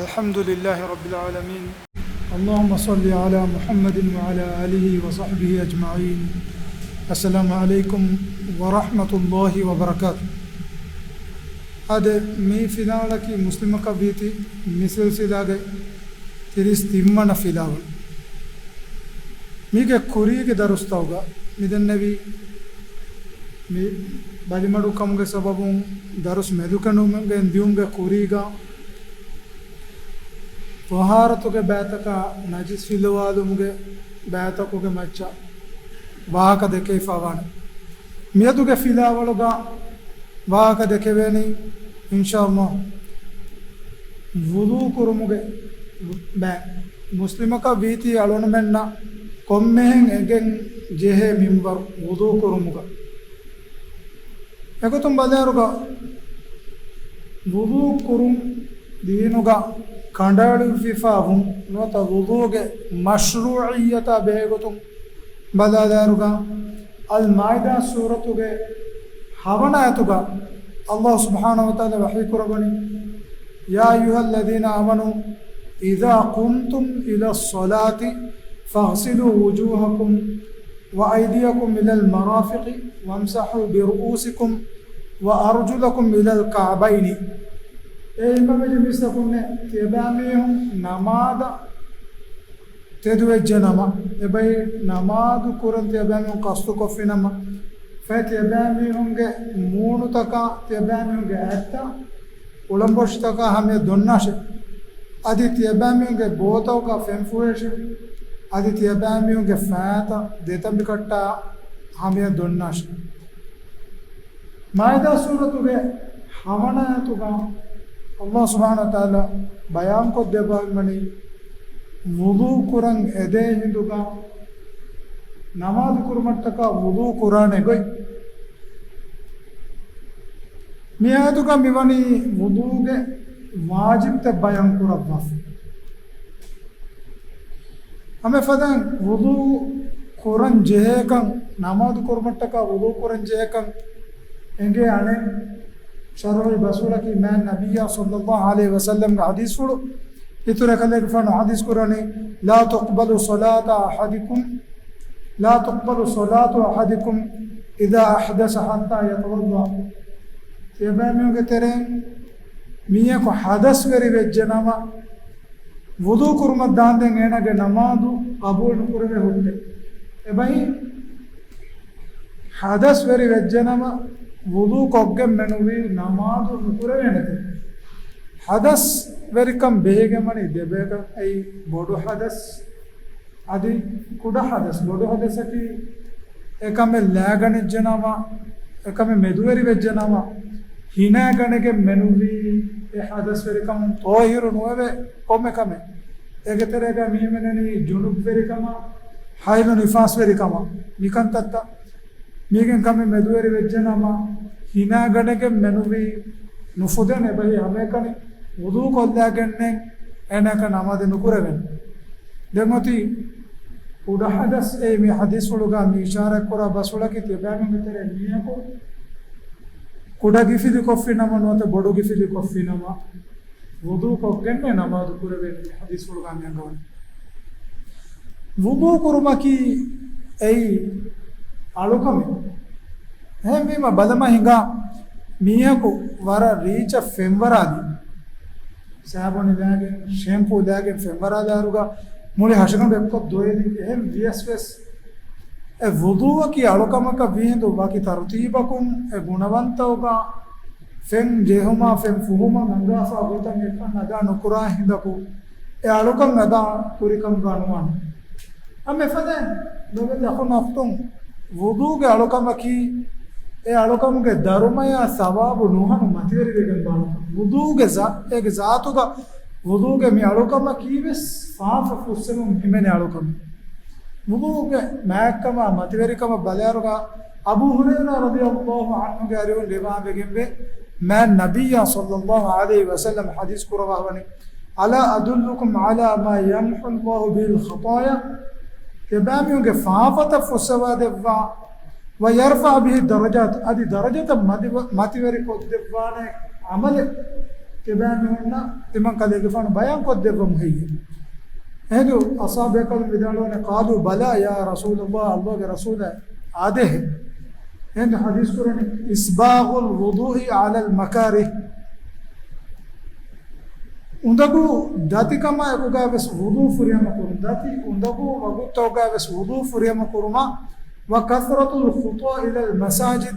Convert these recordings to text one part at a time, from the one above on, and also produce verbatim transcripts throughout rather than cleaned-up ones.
الحمد لله رب العالمين. اللهم صل على محمد وعلى آله وصحبه أجمعين. السلام عليكم ورحمة الله وبركاته. އާދެ، މި ފިލާވަޅަކީ މުސްލިމަކަށް ވީތީ މި ސިލްސިލާގެ ތިރީސް ތިންވަނަ ފިލާވަޅު. މީގެ ކުރީގެ ދަރުސްތަކުގަ މިދެންނެވީ، މި ބަލިމަޑުކަމުގެ ސަބަބުން ދަރުސް މެދުކެނޑުމުގެ ދިޔުމުގެ ކުރީގަ ޠަހާރަތުގެ ބައިތަކާ ނަޖިސް ފިލުވާލުމުގެ ބައިތަކުގެ މައްޗަށް ވާހަކަ ދެކެވިފަވާނެ. މިއަދުގެ ފިލާވަޅުގަ ވާހަކަ ދެކެވޭނީ، އިންޝާﷲ، ވުޟޫ ކުރުމުގެ ބައި. މުސްލިމަކަށް ވީތީ އަޅުގަނޑުމެންނަށް ކޮންމެހެން އެނގެން ޖެހޭ މިންވަރު ވުޟޫ ކުރުމުގަ. އެގޮތުން ބަލާއިރުގަ ވުޟޫ ކުރުން ދީނުގަ ކަނޑައެޅިފަވާ ވުން ނުވަތަ ވުޟޫގެ މަޝްރޫޢިއްޔަތާ ބެހޭގޮތުން ބަލާލާއިރުގަ، އަލް މާއިދާ ސޫރަތުގެ ހަވަނަ އާޔަތުގަ ﷲ ސުބްޙާނަހޫ ވަތަޢާލާ ވަޙީ ކުރައްވަނީ، يا أيها الذين آمنوا إذا قمتم إلى الصلاة فاغسلوا وجوهكم وأيديكم إلى المرافق وامسحوا برؤوسكم وأرجلكم إلى الكعبين. އޭ އީމާންވެރި މީސްތަކުންނޭ، ތިޔަބައިމީހުން ނަމާދަށް ތެދުވެއްޖެނަމަ، އެބައި ނަމާދު ކުރަން ތިޔަބައިމީހުން ޤަޞްދުކޮށްފިނަމަ، ފަހެ ތިޔަބައިމީހުންގެ މޫނުތަކާ ތިޔަބައިމީހުންގެ އަތްތައް އުޅަނބޮށިތަކާ ހަމަޔަށް ދޮންނާށެ. އަދި ތިޔަބައިމީހުންގެ ބޯތަކުގަ ފެން ފުހޭށެ. އަދި ތިޔަބައިމީހުންގެ ފައިތައް ދެތަނބިކައްޓާ ހަމަޔަށް ދޮންނާށެ. މާއިދާ ސޫރަތުގެ ހަވަނަ އާޔަތުގަ ﷲ ސުބްޙާނަހޫ ވަތަޢާލާ ބަޔާންކޮށްދެއްވަނީ، ވުޟޫ ކުރަން އެދޭ ހިނދުގަ ނަމާދު ކުރުމަށްޓަކާ ވުޟޫ ކުރާނެ ގޮތް. މި އާޔަތުގަ މިވަނީ ވުޟޫގެ ވާޖިބްތައް ބަޔާން ކުރައްވާފަ. ހަމަ ފަދައިން ވުޟޫ ކުރަން ޖެހޭކަން، ނަމާދު ކުރުމަށްޓަކާ ވުޟޫ ކުރަން ޖެހޭކަން އެނގޭ އަނެއް ޝަރުޢީ ބަސްފުޅަކީ މާތް ނަބިއްޔާ ޞައްލައްލާހު ޢަލައިހި ވަސައްލަމްގެ ޙަދީޘްފުޅު. އިތުރަށް ކަލޭގެފާނު ޙަދީޘް ކުރަނީ، لا تقبل صلاة أحدكم، لا تقبل صلاة أحدكم إذا أحدث حتى يتوضأ. ތިޔަބައިމީހުންގެ ތެރެއިން މީހަކު ޙަދަސްވެރި ވެއްޖެނަމަ، ވުޟޫ ކުރުމަށް ދާންދެން އޭނާގެ ނަމާދު ޤަބޫލު ނުކުރެވޭ ހުއްޓެ. އެބަހީ، ޙަދަސްވެރި ވެއްޖެނަމަ، ވުޟޫ ކޮށްގެން މެނުވީ ނަމާދު ނުކުރެވޭނެތެ. ޙަދަސްވެރިކަން ބެހިގެން ވަނީ ދެބަޔަކަށް، އެއީ ބޮޑު ޙަދަސް އަދި ކުޑަ ޙަދަސް. ބޮޑު ޙަދަސަކީ އެކަމެއް ލާގަނެއްޖެނަމަ، އެކަމެއް މެދުވެރިވެއްޖެނަމަ، ހިނާގަނެގެން މެނުވީ އެ ޙަދަސްވެރިކަމުން ޠާހިރު ނުވެވޭ ކޮންމެ ކަމެއް. އޭގެ ތެރޭގަ މީހުން މިނަނީ ޖުނުބްވެރިކަމަށް، ޙައިޟު ނިފާސްވެރިކަމަށް، މިކަންތައްތައް. މީގެން ކަމެއް މެދުވެރިވެއްޖެނަމަ، ހިނާގަނެގެން މެނުވީ ނުފުދޭނެ. އެބަހީ ހަމައެކަނި ވުޟޫ ކޮށްލާގެންނެއް އޭނައަކަށް ނަމާދެއް ނުކުރެވޭނެ. ދެން އޮތީ ކުޑަ ޙަދަސް. އެއީ މި ޙަދީޘްފުޅުގަ މި އިޝާރާތްކުރާ ބަސްފުޅަކީ ތިޔަބައިމީހުންގެ ތެރޭ މީހަކު ކުޑަ ގިފިލި ކޮށްފިނަމަ ނުވަތަ ބޮޑު ގިފިލި ކޮށްފިނަމަ، ވުޟޫ ކޮށްގެންނޭ ނަމާދު ކުރެވޭނީ. މި ޙަދީޘްފުޅުގަ މި އަންގަވަނީ. ވުޟޫ ކުރުމަކީ އެއީ އަޅުކަމެއް. އެހެންވީމަ ބަލަމާ ހިނގާ މީހަކު ވަރަށް ރީއްޗަށް ފެންވަރާލި، ސާބުނި ލާގެން، ޝެމްޕޫ ލާގެން ފެންވަރާލާއިރުގަ މުޅި ހަށިގަނޑު އެއްކޮށް ދުވެލި. އެހެން ވިޔަސް ވެސް އެ ވުޟޫއަކީ އަޅުކަމަކަށް ވީހިނދު ވަކި ތަރުތީބަކުން އެ ގުނަވަންތައުގަ ފެން ޖެހުމާ ފެން ފުހުމަށް އަންގާފާ ގޮތަށް އެކަން އަދާ ނުކުރާ ހިނދަކު އެ އަޅުކަން އަދާ ކުރިކަމުގަ ނުވާނެ. އަމެ ފަދައިން ލޮބުވެތި އަޚުން އުޚްތުން، ވުޟޫގެ އަޅުކަމަކީ އެ އަޅުކަމުގެ ދަރުމަޔާ ސަވާބު ނުހަނު މަތިވެރިވެގެން ބާރުކަން. ވުޟޫގެ ޒާ-، އޭގެ ޒާތުގަ ވުޟޫގެ މި އަޅުކަމަކީ ވެސް ފާފަ ފުއްސެވުން ހިމެނޭ އަޅުކަމެއް. ވުޟޫގެ މާތްކަމާ މަތިވެރިކަމަށް ބަލާއިރުގަ އަބޫ ހުރައިރާ ރަޟިޔަﷲ ޢަންހުގެ އަރިހުން ރިވާވެގެންވޭ، މާތް ނަބިއްޔާ ޞައްލައްލާހު ޢަލައިހި ވަސައްލަމް ޙަދީޘް ކުރައްވާފަވަނީ، ألا أدلكم على ما يمحو الله به الخطايا؟ ތިޔަބައިމީހުންގެ ފާފަތައް ފުއްސަވާދެއްވާ، ويرفع به الدرجات، އަދި ދަރަޖަތައް މަތިވަ-، މަތިވެރިކޮށްދެއްވާނެ ޢަމަލެއް. ތިބާމީހުންނަށް ތިމަން ކަލޭގެފާނު ބަޔާން ކޮށްދެއްވަމު ހެއްޔޭ؟ އެހިނދު އަޞްޙާބު ބޭކަލުން ވިދާޅުވަނީ، قالوا بلى يا رسول الله، ﷲގެ ރަސޫލާ، އާދޭހެ. އެހިނދު ޙަދީޘް ކުރަނީ، إسباغ الوضوء على المكاره. އުނދަގޫ ދަތިކަމާ އެކުގަ ވެސް ވުޟޫ ފުރިހަމަ ކުރުން، ދަތި އުނދަގޫ ވަގުތުތަކުގަ ވެސް ވުޟޫ ފުރިހަމަ ކުރުމަށް، وكثرة الخطى إلى المساجد،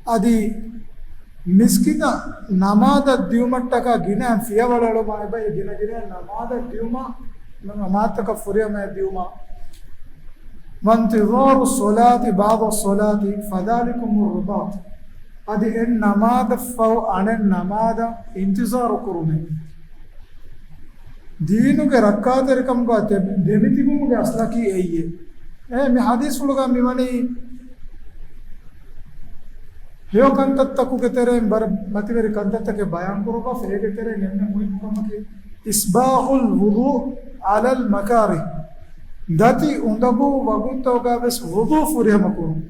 އަދި މިސްކިތަށް ނަމާދަށް ދިއުމަށްޓަކާ ގިނަ ފިޔަވަޅު އެޅުމާ، އެބައި ގިނަ ގިނަ ނަމާދަށް ދިއުމަށް، ނަމާދުތަކަށް ފުރިހަމަޔަށް ދިއުމަށް، وانتظار الصلاة بعد الصلاة فذلكم الرباط، އަދި އެއް ނަމާދަށްފަހު އަނެއް ނަމާދަށް އިންތިޒާރު ކުރުމެއް. ދީނުގެ ރައްކާތެރިކަމުގަ ދެ-، ދެމިތިބުމުގެ އަސްލަކީ އެއްޔެއް؟ އެ މި ޙަދީޘްފުޅުގަ މިވަނީ ހެޔޮ ކަންތައްތަކުގެ ތެރެއިން ވަރަށް މަތިވެރި ކަންތައްތަކެއް ބަޔާން ކުރައްވާފަ، އޭގެ ތެރެއިން އެންމެ މުހިންމު ކަމަކީ إسباغ الوضوء على المكاره، ދަތި އުނދަގޫ ވަގުތުތަކުގަ ވެސް ވުޟޫ ފުރިހަމަ ކުރުން.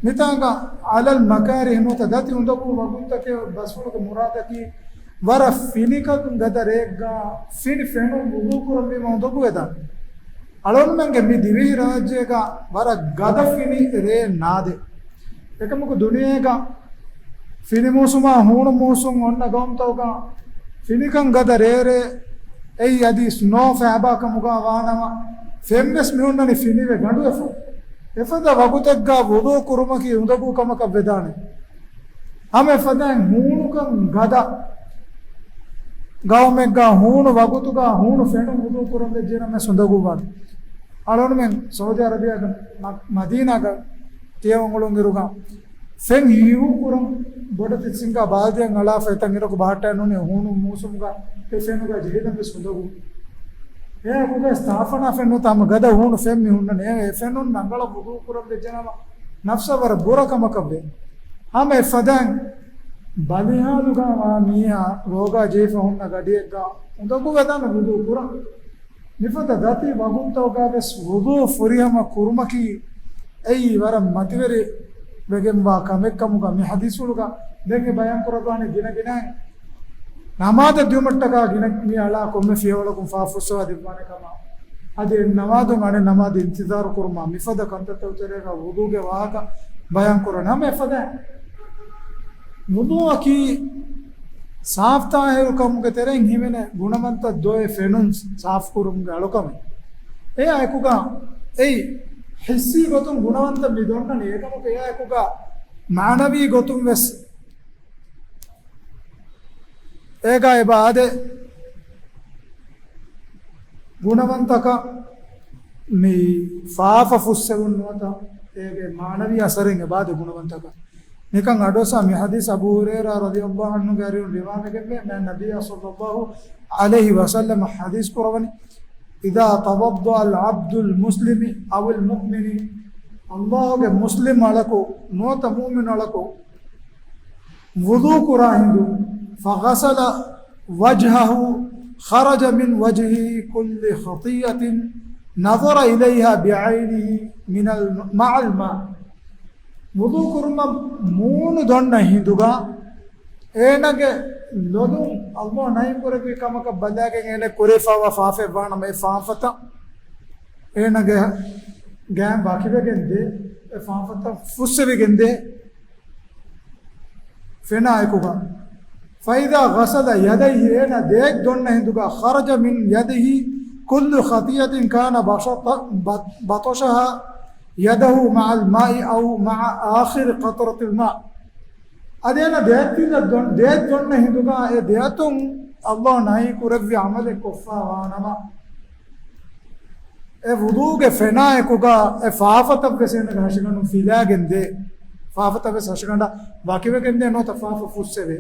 މިތާނގަ على المكاره ނުވަތަ ދަތި އުނދަގޫ ވަގުތުތަކެއް ބަސްފުޅުގެ މުރާދަކީ ވަރަށް ފިނިކަން ގަދަ ރެއެއްގަ ފިނި ފެނުން ވުޟޫ ކުރަންވީމަ އުނދަގޫ ވެދާނެ. އަޅުގަނޑުމެންގެ މި ދިވެހިރާއްޖޭގަ ވަރަށް ގަދަ ފިނި ރެއެއް ނާދޭ. އެކަމަކު ދުނިޔޭގަ ފިނި މޫސުމާ ހޫނު މޫސުން އޮންނަ ގައުމުތަކުގަ ފިނިކަން ގަދަ ރޭރޭ އެއީ އަދި ސްނޯ ފައިބާ ކަމުގަ ވާނަމަ، ފެންވެސް މިހުންނަނީ ފިނިވެ ގަނޑުވެފަ. އެފަދަ ވަގުތެއްގަ ވުޟޫ ކުރުމަކީ އުނދަގޫ ކަމަކަށް ވެދާނެ. ހަމަ އެފަދައިން ހޫނުކަން ގަދަ ގައުމެއްގަ ހޫނު ވަގުތުގަ ހޫނު ފެނުން ވުޟޫ ކުރަން ވެއްޖެނަމަ އުނދަގޫވާނެ. އަޅުގަނޑުމެން ސައުދީ އަރަބިއާގެ މަ-، މަދީނާގަ ތިޔަވަން އުޅުނުއިރުގަ ފެން ހީވު ކުރަން ބޮޑެތި ސިންގާ ބާލްދިއެއް އަޅާފަ އެތަން އިރަކު ބަހައްޓައި ނޫނީ ހޫނު މޫސުމުގަ އެ ފެނުގަ ޖެހިލަން ވެސް އުނދަގޫ. އެއަކުގަ ސްތާފަނާ ފެން ނުވަތަ ހަމަ ގަދަ ހޫނު ފެން މި ހުންނަނީ. އެ ފެނުން ރަނގަޅަށް ވުޟޫ ކުރަން ވެއްޖެނަމަ ނަފްސަށް ވަރަށް ބުރަ ކަމަކަށް ވޭ. ހަމަ އެފަދައިން ބަލިހާލުގަ ވާ މީހާ ރޯގާ ޖެހިފަ ހުންނަ ގަޑިއެއްގަ އުނދަގޫ ވެދާނެ ވުޟޫ ކުރަން. މިފަދަ ދަތި ވަގުތުތަކުގަ ވެސް ވުޟޫ ފުރިހަމަ ކުރުމަކީ އެއީ ވަރަށް މަތިވެރި ވެގެންވާ ކަމެއްކަމުގަ މި ޙަދީޘްފުޅުގަ ދެން އެ ބަޔާން ކުރައްވާނެ ގިނަ ގިނައިން ނަމާދަށް ދިއުމަށްޓަކާ ގިނަ މި އަޅާ ކޮންމެ ފިޔަވަޅަކުން ފާފަ ފުއްސަވާ ދެއްވާނެ ކަމަށް. އަދި އެއް ނަމާދުން އަނެއް ނަމާދަށް އިންތިޒާރު ކުރުމާ މިފަދަ ކަންތައްތަކުގެ ތެރޭގަ ވުޟޫގެ ވާހަކަ ބަޔާން ކުރަން. ހަމަ އެފަދަ ވުޟޫއަކީ ސާފްތާހިރު ކަމުގެ ތެރެއިން ހިމެނޭ ގުނަވަންތަ ދޮވެ ފެނުން ސާފު ކުރުމުގެ އަޅުކަމެއް. އެއާ އެކުގަ އެއީ ޙިއްސީ ގޮތުން ގުނަވަންތަ މި ދޮންނަނީ. އެކަމަކު އެއާ އެކުގަ މާނަވީ ގޮތުން ވެސް އޭގަ އެބަ އާދެ ގުނަވަންތަކަށް މި ފާފަ ފުއްސެވުން ނުވަތަ އޭގެ މާނަވީ އަސަރެއް އެބަ އާދެ ގުނަވަންތަކަށް. ނިކަން އަޑުއައްސާ މި ޙަދީޘް އަބޫ ހުރައިރާ ރަޟިޔަﷲ ޢަންހުގެ އަރިހުން ރިވާވެގެންވޭ، މާތް ނަބިއްޔާ ޞައްލަﷲ ޢަލައިހި ވަސައްލަމަ ޙަދީޘް ކުރަވަނީ، إذا توضأ العبد المسلم أو المؤمن، ﷲގެ މުސްލިމް އަޅަކު ނުވަތަ މުއުމިން އަޅަކު ވުޟޫ ކުރާ ހިނދު، فغسل وجهه خرج من وجهه كل خطيئة نظر إليها بعينه من الم-، مع الماء. ވުޟޫ ކުރުމަށް މޫނު ދޮންނަ ހިނދުގަ އޭނަގެ ލޮލުން ﷲ ނަހީ ކުރެއްވި ކަމަކަށް ބަލާގެން އޭނަ ކުރެވިފައިވާ ފާފައެއް ވާނަމަ އެ ފާފަތައް އޭނަގެ ގާތް ވަކިވެގެން ދޭ، އެ ފާފަތައް ފުއްސެވިގެން ދޭ. ފެނާއެކުގަ، فإذا غسل يديه، އޭނަ ދެއަތް ދޮންނަ ހިނދުގަ، خرج من يده كل خطيئة كان بشط-، بط-، بطشها يده مع الماء أو مع آخر قطرة الماء. އަދި އޭނަ ދެއަތް ދޮން-، ދެއަތް ދޮންނަ ހިނދުގަ އެ ދެއަތުން ﷲ ނަހީ ކުރެއްވި ޢަމަލެއް ކޮށްފައި ވާނަމަ، އެ ވުޟޫގެ ފެނާއެކުގަ އެ ފާފަތައްވެސް އޭނަގެ ހަށިގަނޑުން ފިލާގެން ދޭ. ފާފަތައްވެސް ހަށިގަނޑަށް ވަކިވެގެން ދޭ ނުވަތަ ފާފަ ފުއްސެވޭ.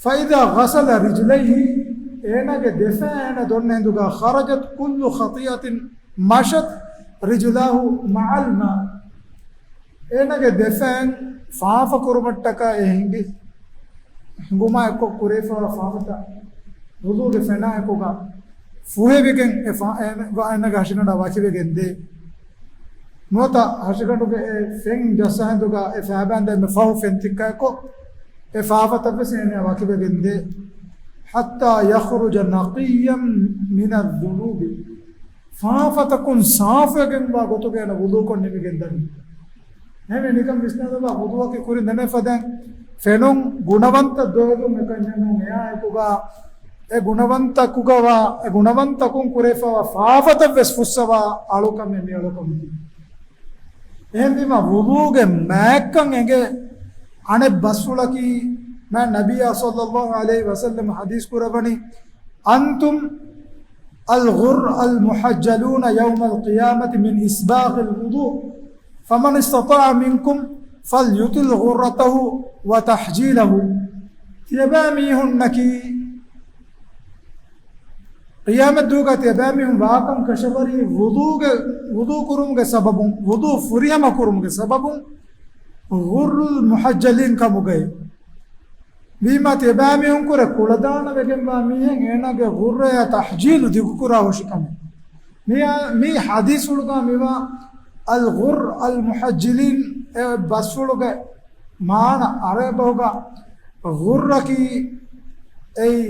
فإذا غسل رجليه، އޭނަގެ ދެފައި އޭނަ ދޮންނަ ހިނދުގަ، خرجت كل خطيئة مشت رجلاه مع الماء. އޭނަގެ ދެފައިން ފާފަ ކުރުމަށްޓަކާ އެ ހިނގި، ހިނގުމާ އެއްކޮށް ކުރެވިފައިވާ ފާފަތައް ވުޟޫގެ ފެނާއެކުގަ ފުހެވިގެން އެ ފާ-، އޭނަ-، އޭނަގެ ހަށިގަނޑާ ވަކިވެގެން ދޭ. ނުވަތަ ހަށިގަނޑުގެ އެ ފެން ޖައްސާ ހިނދުގަ އެ ފައިބާން ދެންމެ ފަހު ފެން ތިއްކާއެކު އެ ފާފަތައްވެސް އޭނަ ވަކިވެގެންދޭ. حتى يخرج نقيا من الذنوب. ފާފަތަކުން ސާފުވެގެންވާ ގޮތުގައި އޭނަ ވުޟޫކޮށް ނިމިގެންދަނީ. އެހެންވެ ނިކަން ވިސްނާލަބަ، ވުޟޫއަކީ ކުރިން ދެނެފަދަ ފެނުން ގުނަވަންތަ ދޮވެލުން އެކަންޏެއް ނޫން. އެއާއެކުގަ އެ ގުނަވަންތަކުގަވާ، އެ ގުނަވަންތަކުން ކުރެވިފައިވާ ފާފަތައްވެސް ފުއްސަވާ އަޅުކަމެއް މި އަޅުކަމަކީ. އެހެންވީމަ ވުޟޫގެ މާތްކަން އެނގޭ އަނެއް ބަސްފުޅަކީ، މާތް ނަބިއްޔާ ޞައްލައްލާހު ޢަލައިހި ވަސައްލަމަ ޙަދީޘް ކުރައްވަނީ، أنتم الغر المحجلون يوم القيامة من إسباغ الوضوء، فمن استطاع منكم فليطل غرته وتحجيله. ތިޔަބައިމީހުންނަކީ، ޤިޔާމަތްދުވަހުގަ ތިޔަބައިމީހުން ވާކަން ކަށަވަރީ ވުޟޫގެ، ވުޟޫ ކުރުމުގެ ސަބަބުން، ވުޟޫ ފުރިހަމަ ކުރުމުގެ ސަބަބުން، ޣުއްރުލް މުޙައްޖަލީން ކަމުގައި. ވީމާ ތިޔަބައިމީހުންކުރެ ކުޅަދާނަވެގެންވާ މީހެއް އޭނާގެ ޣުއްރަޔާ ތަޙްޖީލު ދިގުކުރާ ހުށިކަމެއް. މި، މި ޙަދީޘްފުޅުގަ މިވާ އަލް ޣުއްރު އަލް މުޙައްޖަލީން އެ ބަސްފުޅުގެ މާނަ އަރަބިބަހުގަ ޣުއްރަކީ އެއީ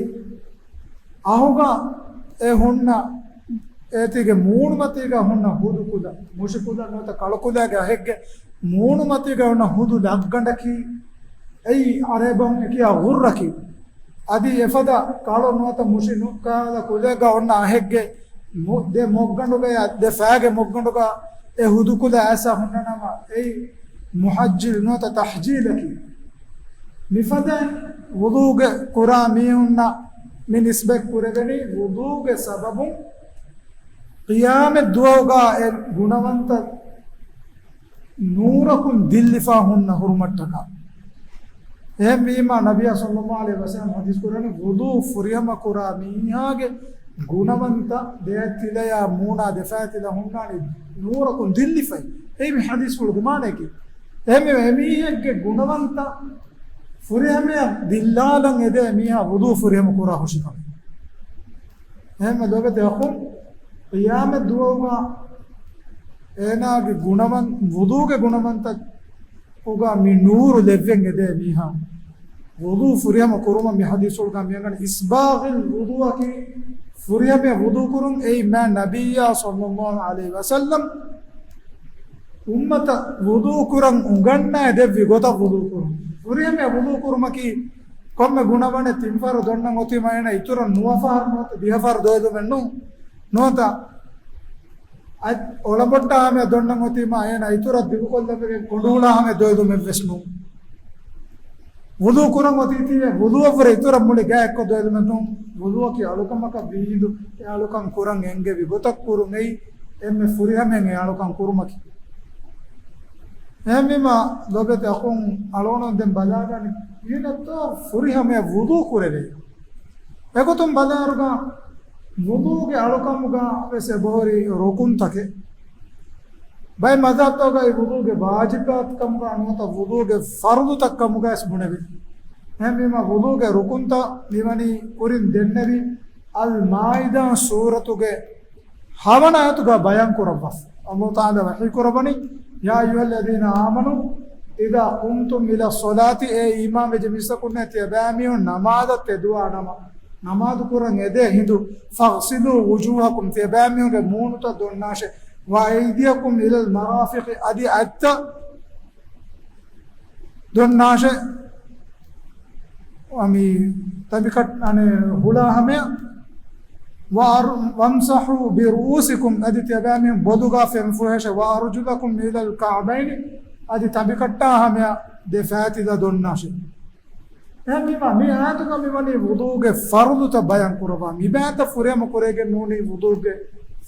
އަހުގަ އެ ހުންނަ އޭތީގެ މޫނުމަތީގަ ހުންނަ ހުދު ކުލަ، މުށި ކުލަ ނުވަތަ ކަޅު ކުލައިގެ އަހެއްގެ މޫނުމަތީގަ ހުންނަ ހުދު ލައްގަނޑަކީ އެއީ އަރަބިބަހުން އެކިޔާ ޣުއްރަކީ. އަދި އެފަދަ ކަޅު ނުވަތަ މުށި ނުކާލަ ކުލައިގަ އޮންނަ އަހެއްގެ މު-، ދެ މޮއްގަނޑުގަ، ދެ ފައިގެ މޮއްގަނޑުގަ އެ ހުދު ކުލަ އައިސް ހުންނަ ނަމަ އެއީ މުޙައްޖިލް ނުވަތަ ތަޙްޖީލަކީ. މިފަދައިން ވުޟޫގެ ކުރާ މީހުންނަށް މި ނިސްބަތް ކުރެވެނީ ވުޟޫގެ ސަބަބުން ޤިޔާމަތް ދުވަހުގަ އެ ގުނަވަންތަ ނޫރަކުން ދިއްލިފާ ހުންނަ ހުރުމަށްޓަކާ. އެހެންވީމާ، ނަބިއްޔާ ޞައްލައްލާހު ޢަލައިހި ވަސައްލަމަ ޙަދީޘް ކުރަނީ، ވުޟޫ ފުރިހަމަ ކުރާ މީހާގެ ގުނަވަންތަ ދެއަތް ތިލަޔާ މޫނާ ދެފައިތިލަ ހުންނާނީ ނޫރަކުން ދިއްލިފައި. އެއީ މި ޙަދީޘްފުޅުގެ މާނައަކީ. އެހެންވީމާ، އެމީހެއްގެ ގުނަވަންތަ ފުރިހަމަޔަށް ދިއްލާލަން އެދޭ މީހާ ވުޟޫ ފުރިހަމަ ކުރާ ހުށިކަމެއް. އެހެންވެ ލޯބިވެތި އަޚުން، ޤިޔާމަތް ދުވަހުގަ އޭނާގެ ގުނަވަން، ވުޟޫގެ ގުނަވަންތައް އުގަ މި ނޫރު ލެއްވެން އެދޭ މީހާ. ވުޟޫ ފުރިހަމަ ކުރުމަށް މި ޙަދީޘްފުޅުގަ މިއަންގަނީ އިސްބާޣުލް ވުޟޫއަކީ ފުރިހަމަޔަށް ވުޟޫ ކުރުން. އެއީ މާތް ނަބިއްޔާ ޞައްލައްލާހު ޢަލައިހި ވަސައްލަމް އުއްމަތަށް ވުޟޫ ކުރަން އުނގަންނައި ދެއްވި ގޮތަށް ވުޟޫ ކުރުން. ފުރިހަމަޔަށް ވުޟޫ ކުރުމަކީ ކޮންމެ ގުނަވަނެއް ތިން ފަހަރު ދޮންނަން އޮތީމަ އޭނަ އިތުރަށް ނުވަ ފަހަރު ނުވަތަ ދިހަ ފަހަރު ދޮވެލުމެއް ނޫން. ނުވަތަ އަތް އޮޅަމޮއްޓާ ހަމަޔަށް ދޮންނަން އޮތީމާ އޭނަ އިތުރަށް ދިގުކޮށްލައިގެން ކޮނޑުއުޅާ ހަމަޔަށް ދޮވެލުމެއްވެސް ނޫން. ވުޟޫ ކުރަން އޮތީތީވެ، ވުޟޫއަށްވުރެ އިތުރަށް މުޅި ގާތްކޮށް ދޮވެލުމެއް ނޫން. ވުޟޫއަކީ އަޅުކަމަކަށް ވީހިނދު އެ އަޅުކަން ކުރަން އެންގެވި ގޮތަށް ކުރުން. އެއީ އެންމެ ފުރިހަމައިން އެ އަޅުކަން ކުރުމަކީ. އެހެންވީމާ، ލޯބިވެތި އަޚުން އަޅުގަނޑު ދެން ބަލާލާނީ ކިހިނެއްތޯ ފުރިހަމަޔަށް ވުޟޫ ކުރެވޭ. އެގޮތުން ބަލާއިރުގަ ވުޟޫގެ އަޅުކަމުގަ ވެސް އެބަހުރި ރުކުންތަކެއް. ބައެއް މަޛްހަބްތަކުގައި ވުޟޫގެ ވާޖިބާތު ކަމުގަ ނުވަތަ ވުޟޫގެ ފަރުޟުތައް ކަމުގަވެސް ބުނެވި. އެހެންވީމާ، ވުޟޫގެ ރުކުންތައް މިވަނީ ކުރިން ދެންނެވި އަލް މާއިދާ ސޫރަތުގެ ހަވަނަ އާޔަތުގަ ބަޔާން ކުރައްވާފަ. ﷲ ތަޢާލާ ވަޙީ ކުރައްވަނީ، يا أيها الذين آمنوا إذا قمتم إلى الصلاة، އޭ އީމާންވެއްޖެ މީސްތަކުންނޭ، ތިޔަބައިމީހުން ނަމާދަށް ތެދުވާ ނަމަ، ނަމާދު ކުރަން އެދޭ ހިނދު، فاغسلوا وجوهكم، ތިޔަބައިމީހުންގެ މޫނުތައް ދޮންނާށޭ، وأيديكم إلى المرافق، އަދި އަތްތައް ދޮންނާށޭ. ވަމި ތަނބިކަށް-، އަނެއް ހުޅާ ހަމަޔަށް. وأر-، وامسحوا برؤوسكم، އަދި ތިޔަބައިމީހުން ބޮލުގަ ފެން ފުހޭށޭ. وأرجلكم إلى الكعبين، އަދި ތަނބިކަށްޓާ ހަމަޔަށް ދެ ފައިތިލަ ދޮންނާށޭ. އެހެންވީމާ، މި އާޔަތުގަ މިވަނީ ވުޟޫގެ ފަރުޟުތައް ބަޔާން ކުރައްވާ. މި ބައިތައް ފުރިހަމަ ކުރެވިގެން ނޫނީ ވުޟޫގެ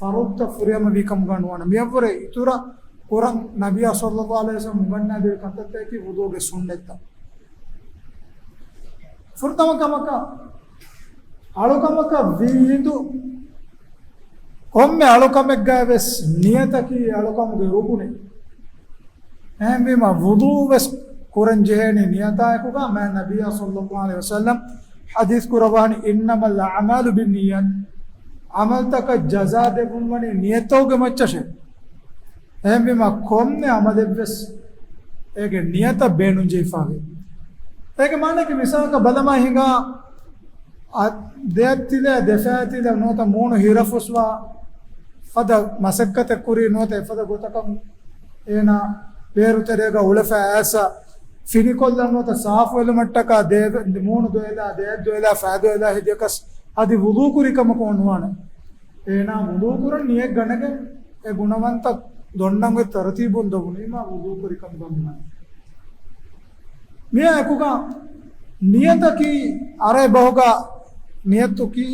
ފަރުޟުތައް ފުރިހަމަ ވީ ކަމުގަ ނުވާނެ. މިއަށްވުރެ އިތުރަށް ކުރަން ނަބިއްޔާ ޞައްލައްލާހު ޢަލައިހި ވަސައްލަމަ އުނގަންނަވާދެއްވި ކަންތައްތަކަކީ ވުޟޫގެ ސުންނަތްތައް. ފުރަތަމަ ކަމަކަށް، އަޅުކަމަކަށް ވީހިނދު ކޮންމެ އަޅުކަމެއްގައި ވެސް ނިޔަތަކީ އަޅުކަމުގެ ރުކުނެއް. އެހެންވީމާ، ވުޟޫ ވެސް ކުރަން ޖެހޭނީ ނިޔަތާއެކުގަ. މާތް ނަބިއްޔާ ޞައްލައްލާހު ޢަލައިހި ވަސައްލަމް ޙަދީޘް ކުރައްވާނީ، إنما الأعمال بالنيات، ޢަމަލުތަކަށް ޖަޒާ ދެއްވުން ވަނީ ނިޔަތުގެ މައްޗަށޭ. އެހެންވީމާ، ކޮންމެ ޢަމަލެއްވެސް އޭގެ ނިޔަތަށް ބޭނުންޖެހިފަވޭ. އޭގެ މާނައަކީ މިސާލަކަށް ބަލަމާ ހިނގާ، އަ، ދެއަތްތިލަ، ދެފައިތިލަ ނުވަތަ މޫނު ހިރަފުސްވާ ފަދަ މަސައްކަތެއް ކުރީ ނުވަތަ އެފަދަ ގޮތަކަށް އޭނާ ބޭރުތެރޭގަ އުޅެފަ އައިސް ފިނިކޮށްލަން ނުވަތަ ސާފުވެލުމަށްޓަކާ ދޭ-، މޫނު ދޮއެލާ، ދެއަތް ދޮއެލާ، ފައި ދޮއެލާ ހެދިޔަކަސް އަދި ވުޟޫ ކުރި ކަމަކު ނުވާނެ. އޭނާ ވުޟޫ ކުރަން ނިޔަތް ގަނެގެން އެ ގުނަވަންތަ ދޮންނަން އޮތް ތަރުތީބުން ދޮވުނީމާ ވުޟޫ ކުރި ކަމުގަ މިވަނީ. މިއާ އެކުގަ ނިޔަތަކީ އަރަބި ބަހުގަ ނިޔަތުކީ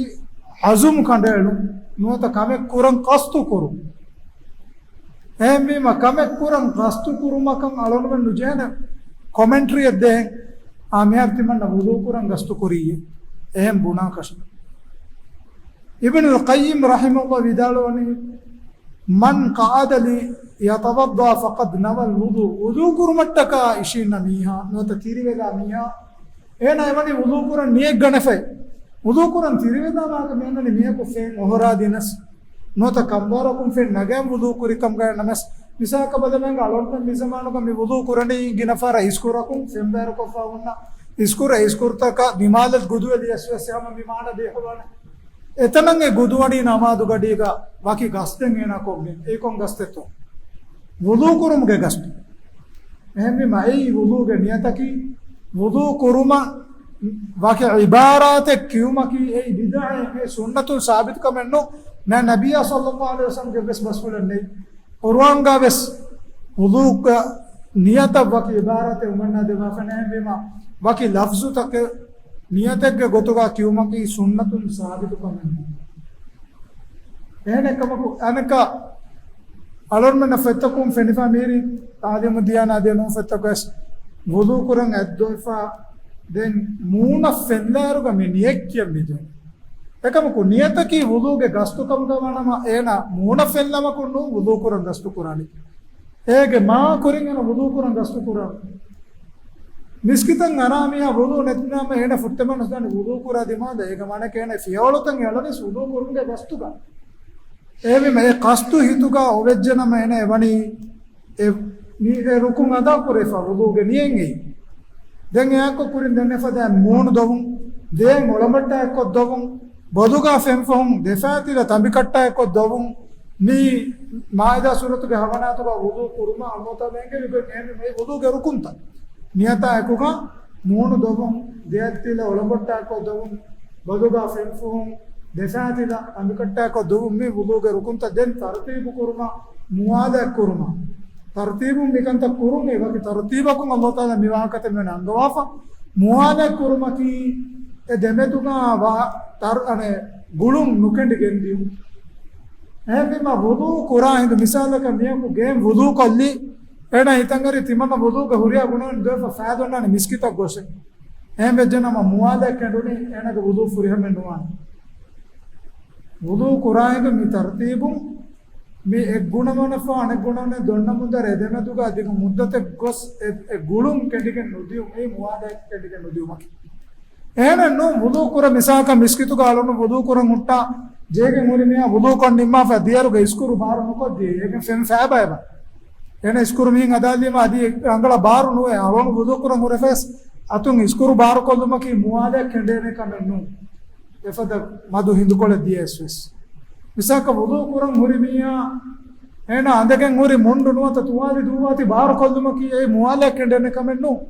އަޒުމް ކަނޑައެޅުން ނުވަތަ ކަމެއް ކުރަން ޤަޞްދު ކުރުން. އެހެންވީމަ ކަމެއް ކުރަން ޤަޞްދު ކުރުމަކަށް އަޅުގަނޑުމެން ނުޖެހޭނެ ކޮމެންޓްރީއެއް ދޭން. އާ، މިހާރު ތިމަންނަ ވުޟޫ ކުރަން ޤަޞްދު ކުރިއްޔޭ. އެހެން ބުނާކަށި. އިބްނުލް ޤައްޔިމް ރަޙިމަހުﷲ ވިދާޅުވަނީ، "من قعد ليتوضأ فقد نوى الوضوء." ވުޟޫ ކުރުމަށްޓަކާ އިށީންނަ މީހާ، ނުވަތަ ތިރިވެލާ މީހާ، އޭނާ އެވަނީ ވުޟޫ ކުރަން ނިޔަތް ގަނެފައި. ވުޟޫ ކުރަން ތިރިވެލާ ވާހަކަ މިއަންނަނީ މީހަކު ފެން އޮހޮރާދިނަސް، ނުވަތަ ކަނބާރަކުން ފެން ނަގައި ވުޟޫ ކުރި ކަމުގައި ނަމަސް، މިސާލަކަށް ބަލަމާ އަޅުގަނޑުމެން މި ޒަމާނުގަ މި ވުޟޫ ކުރަނީ ގިނަ ފަހަރަށް އިސްކުރަކުން ފެން ބައިވެރިކޮށްފަ ހުންނަ އިސްކުރަށް، އިސްކުރުތަކަށް ދިމާލަށް ގުދުވެލިޔަސް ވެސް ހަމަ މި މާނަ ދޭހަވާނެ. އެތަނަށް އެ ގުދުވަނީ ނަމާދު ގަޑީގަ ވަކި ގަސްދެއް އޭނާ ކޮށްގެން. އެއީ ކޮން ގަސްދެއްތޯ؟ ވުޟޫ ކުރުމުގެ ގަސްދު. އެހެންވީމަ އެއީ ވުޟޫގެ ނިޔަތަކީ، ވުޟޫ ކުރުމަށް ވަކި ޢިބާރާތެއް ކިޔުމަކީ އެއީ ބިދްޢައެއް، އެ ސުންނަތުން ސާބިތު ކަމެއް ނޫން. ނަ-، ނަބިއްޔާ ޞައްލައްލާހު ޢަލައިހި ވަސައްލަމްގެ ވެސް ބަސްފުޅެއް ނެތް. ޤުރުއާންގަ ވެސް ވުޟޫގެ ނިޔަތަށް ވަކި ޢިބާރާތެއް އުނގަންނާދެއްވާފަ ނެތް. އެހެންވީމަ ވަކި ލަފްޒުތަކެއް ނިޔަތެއްގެ ގޮތުގަ ކިޔުމަކީ ސުންނަތުން ސާބިތު ކަމެއް ނޫން. އެހެނެއްކަމަކު، އަނެއްކާ އަޅުގަނޑުމެންނަށް ފޮތްތަކުން ފެނިފަ މީރި ތަޢުލީމު ދިޔާނާ ދިޔަ ނޫން ފޮތްތަކު ވެސް ވުޟޫ ކުރަން އަތްދޮވެފަ ދެން މޫނަށް ފެންލާއިރުގަ މި ނިޔަތް ކިޔަން މިދެން. އެކަމަކު، ނިޔަތަކީ ވުޟޫގެ ގަސްދު ކަމުގަ ވާނަމަ، އޭނާ މޫނަށް ފެންލަމަކުން ނޫން ވުޟޫ ކުރަން ގަސްދު ކުރާނީ. އޭގެ މާ ކުރިން އޭނަ ވުޟޫ ކުރަން ގަސްދު ކުރާނީ. މިސްކިތަށް އަރާ މީހާ ވުޟޫ ނެތިނަމަ އޭނަ ފުއްޓެމަނަސް ދާނީ ވުޟޫ ކުރާ ދިމާލަށް. އޭގެ މާނައަކީ އޭނަ ފިޔަވަޅުތައް އެޅަނީސް ވުޟޫ ކުރުމުގެ ގަސްދުގަ. އެހެންވީމަ އެ ގަސްދު ހިތުގަ އޮވެއްޖެނަމަ އޭނަ އެވަނީ އެ، މި އެ ރުކުން އަދާ ކުރެފަ ވުޟޫގެ ނިޔަތް އެއީ. ދެން އެއާއެކު ކުރިން ދެން އެފަދައިން މޫނު ދޮވުން، ދޭން އޮޅަމައްޓާ އެއްކޮށް ދޮވުން، ބޮލުގަ ފެން ފަހުން، ދެފައިތިލަ ތަނބިކައްޓާ އެއްކޮށް ދޮވުން، މި މާއިދާ ސޫރަތުގެ ހަވަނާތުގަ ވުޟޫ ކުރުމަށް އަޅުގަނޑުމެން އެނގި މި ވުޟޫގެ ރުކުންތައް. ނިޔަތާ އެކުގަ މޫނު ދޮވުން، ދެއަތްތިލަ އޮޅަމައްޓާ އެއްކޮށް ދޮވުން، ބޮލުގަ ފެން ފުހުން، ދެފައިތިލަ ތަނބިކައްޓާ އެއްކޮށް ދޮވުން، މި ވުޟޫގެ ރުކުންތައް. ދެން ތަރުތީބު ކުރުމަށް، މުވާލާތް ކުރުމަށް. ތަރުތީބުން މިކަންތައް ކުރުން، އެ ވަކި ތަރުތީބަކުން އައްލާހު ތަޢާލާ މި ވާހަކަތައް މިވަނީ އަންގަވާފަ. މުވާލާތް ކުރުމަކީ އެ ދެމެދުގަ ވާ ތަރު-، އަނެއް، ގުޅުން ނުކެނޑިގެން ދިޔުން. އެހެންވީމަ ވުޟޫ ކުރާ ހިނދު، މިސާލަކަށް މީހަކު ގެއިން ވުޟޫ ކޮށްލި، އޭނަ ހިތަށް އަރި ތިމަންނަ ވުޟޫގެ ހުރިހާ ގުނަވަން ދޮވެފަ ފައިދޮންނާނެ މިސްކިތަށް ގޮސް. އެހެން ވެއްޖެނަމަ މުވާލާތް ކެނޑުނީ އޭނަގެ ވުޟޫ ފުރިހަމައެއް ނުވާނެ. ވުޟޫ ކުރާ ހިނދު މި ތަރުތީބުން މި އެއް ގުނަވަނަށްފަހު އަނެއް ގުނަވަނަށް ދޮންނަމުންދާ އެ ދެމެދުގަ ދިގު މުއްދަތެއް ގޮސް އެ، އެ ގުޅުން ކެނޑިގެން ނުދިޔުން، އެއީ މުވާލާތް ކެނޑިގެން ނުދިޔުމަކީ. އެހެނެއް ނޫން، ވުޟޫ ކުރަން މިސާލަކަށް މިސްކިތުގަ އަޅުން ވުޟޫ ކުރަން ހުއްޓާ، ޖޭގެން ހުރި މީހާ ވުޟޫ ކޮށް ނިންމާފަ ދިޔައިރުގަ އިސްކުރު ބާރު ނުކޮށްދިޔަ، އޭގެން ފެން ފައިބައެބަ. އޭނަ އިސްކުރު މިހިން އަދާލީމަ އަދި ރަނގަޅަށް ބާރު ނުވޭ. އަޅުން ވުޟޫ ކުރަން ހުރެފަސް އަތުން އިސްކުރު ބާރު ކޮށްލުމަކީ މުވާލާތް ކެނޑޭނެ ކަމެއް ނޫން. އެފަދަ މަދު ހިނދުކޮޅެއް ދިޔައިސް ވެސް. މިސާލަކަށް ވުޟޫ ކުރަން ހުރި މީހާ އޭނަ އަނދެގެން ހުރި މުންޑު ނުވަތަ ތުވާލި ދޫވާތި ބާރު ކޮށްލުމަކީ އެ މުވާލާތް ކެނޑޭނެ ކަމެއް ނޫން.